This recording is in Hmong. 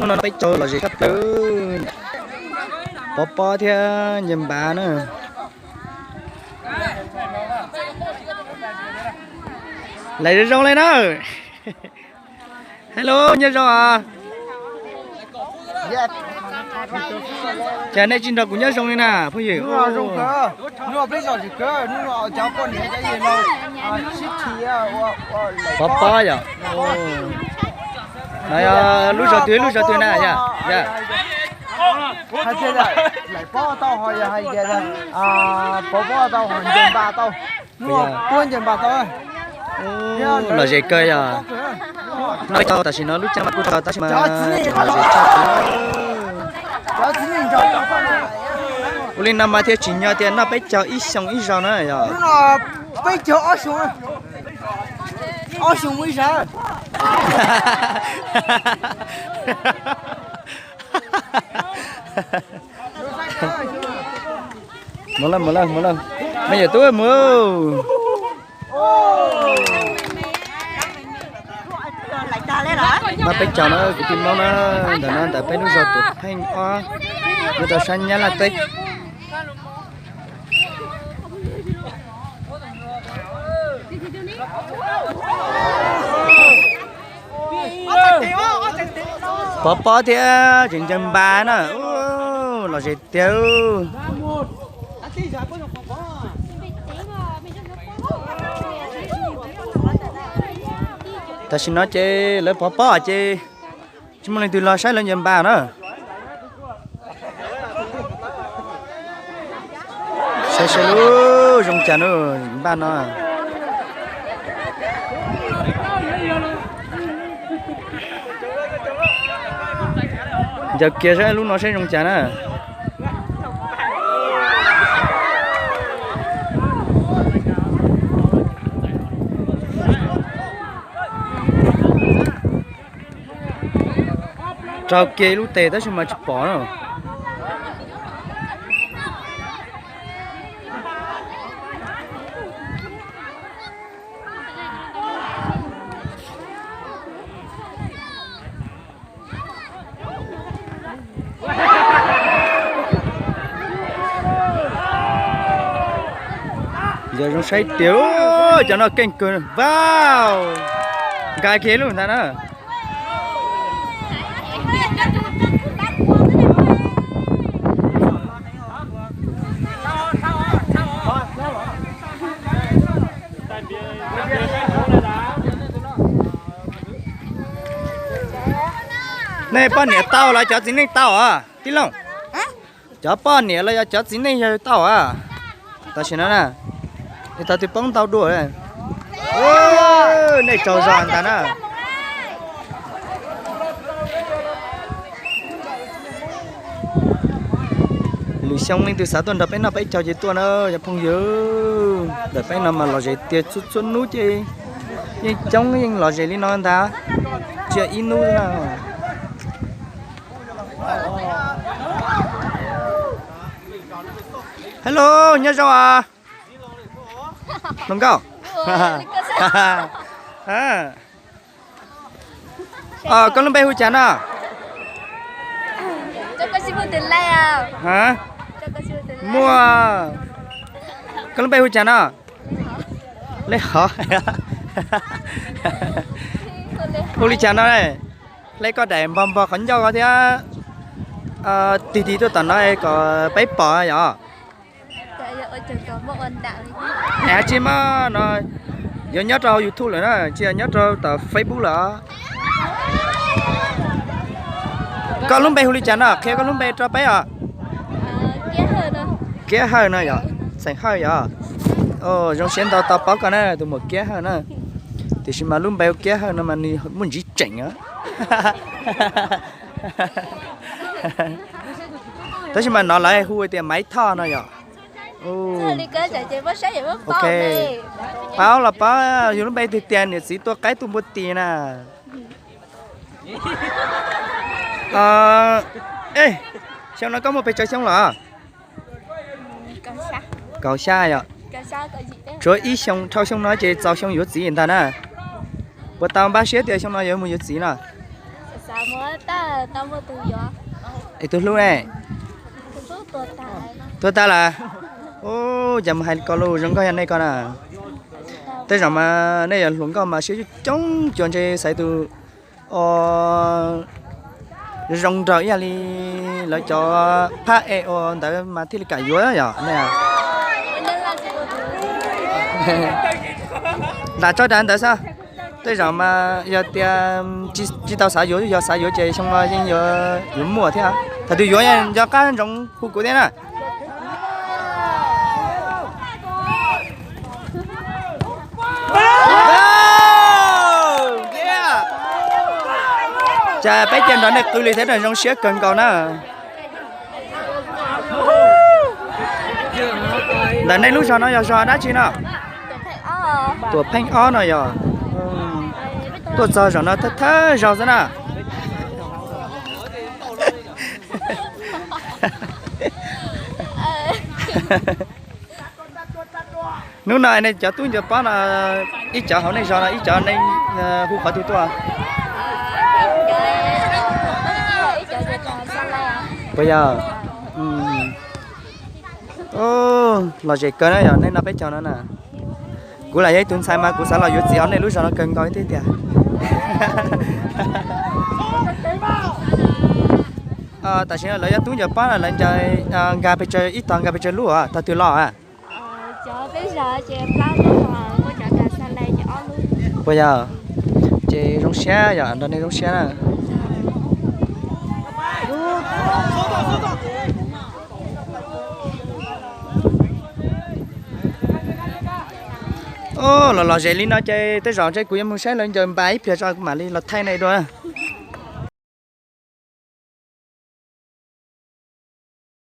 No peb caug lom zem tshaj plaws. Pov pob thiab nce npav na. Lawv zoo zoo li na. Hello, nyob zoo os. Cas nej tsis nrog kuv nyob zoo li na phooj ywg? Pov pob yom. No yog lub zos twg lub zos twg na yom? Pov pob tau ho nce npav tau. Lom zem kawg yom. No tau tam sim no lub caij mas kuj tau tab sis mas lom zem tshaj plaws. Ua li no mas thiaj tsim nyog tias noj peb caug ib xyoo ib zaug na yom. Peb caug ob xyoo, ob xyoo ib zaug. Mus lawm, mus lawm, mus lawm. Me nyuam tub mus. Noj peb caug na kwv tij Hmoob na, ntawm no ntawm peb lub zos Tuam Pheej ob, nyob rau sab Nyab Laj teb. Pov pob thiab tseem ncaws npas na, lom zem tiag. Tam sim no ces lawv pov pob ces tsis muaj leej twg los saib lawv ncaws npas na. Saib saib lub zoo cas na, npaj no. Ncaws kiag saib lub no saib zoo cas na. Rau kiag ib lub tes tab sis mas tsis pom na. Yog zoo saib tiag, cov no keej kawg vauj. Nkag kiag lub ntag na. Nej poj niam tau los cov txiv neej tau os tij laug? Cov poj niam los yog cov txiv neej yawg tau a? Tam sim no na, tau twg poob ntau dua. Nej tsaug zog ntag na. Lwm xyoo leej twg xav tuaj nrog peb noj peb caug ces tuaj na cov phooj ywg. Ntawm peb no mas lom zem tiag, txhua txhua hnub ces yeej coob yeej lom zem li no ntag, tsis yog ib hnub na. Hello, nyob zoo os. Hluas nkauj, koj lub npe hu cas no? Muaj. Koj lub npe hu cas no? Lej Hov. Hu li cas no? Hle koj daim npog npog qhov ncauj thiab tig tig tuaj tom no kom peb pom yom. Tsis muaj no, yuav nyob rau YouTube lawm na, tsis yog nyob rau tom Facebook lawm. Koj lub npe hu li cas no? Qhia koj lub npe rau peb os. Kiab Hawj no yom, Xeem Hawj yom. Zoo siab ntau tau paub koj na tus muam Kiab Hawj na. Tiam sis mas lub npe hu Kiab Hawj no mas nws muaj ntsis tseem. Tab sis mas no lawv hu tias Maiv Thoj no yom. Ok, paub los paub yus lub npe tiag tiag, niam txiv tua qaib tua npua tis na. Xyoo no koj muaj pes tsawg xyoo los? Kaum xya yom. Tshuav ib xyoo, dhau xyoo no ces txaus xyoo yuav txiv ntag na. Puas tau npaj siab tias xyoo no yuav mus yuav txiv no? Es tus hlub ne? Tuag tag lawm. Ub, cas mus hais ko lus zoo nkauj yog nej ko na. Tej zaum mas nej yog hluas nkauj mas siab coob coob, cua ntshe xaiv tus zoo nraug ib yam li lawv cov phab e ua ntawd mas thiaj li kam yuav yom nej. Lam tso dav ntawd xwb. Tej zaum mas yog tias tsis tau xav yuav, yog xav yuav ces xyoo no yeej yuav muaj thiab. Thaum twg yuav nco qab ntsoov hu kuv thiab na. Cas peb cia nrog nej qw li thiab na, zoo siab kawg nkaus na. Ntawm nej lub zog no yog zog dab tsi no? Tuam Pheej Ob no yog. Tuaj txog zaum no thawj thawj zaug xwb na. Hnub no nej cov tub ncuav pob no, ib cov hauv nej zog no ib cov nej hu qhov twg tuaj? Puas yog? Lom zem kawg na yog nej noj peb caug no na. Kuv lam yog ib tug ntxhais mas kuv xav los yuav txiv hauv nej lub zos no kawg nkaus thiab tiag. Tam sim no lawv cov tub ncuav pob no lawv ncaws nkag pes tsawg, ib tog nkag pes tsawg lub, tog twg los? Puas yog? Ces zoo siab yom, nrog nej zoo siab na. Los lom zem li no ces tej zaum ntshe kuv yuav mus saib lawv ncaws npas ib pliag tso kuv mam li los thaij nej dua.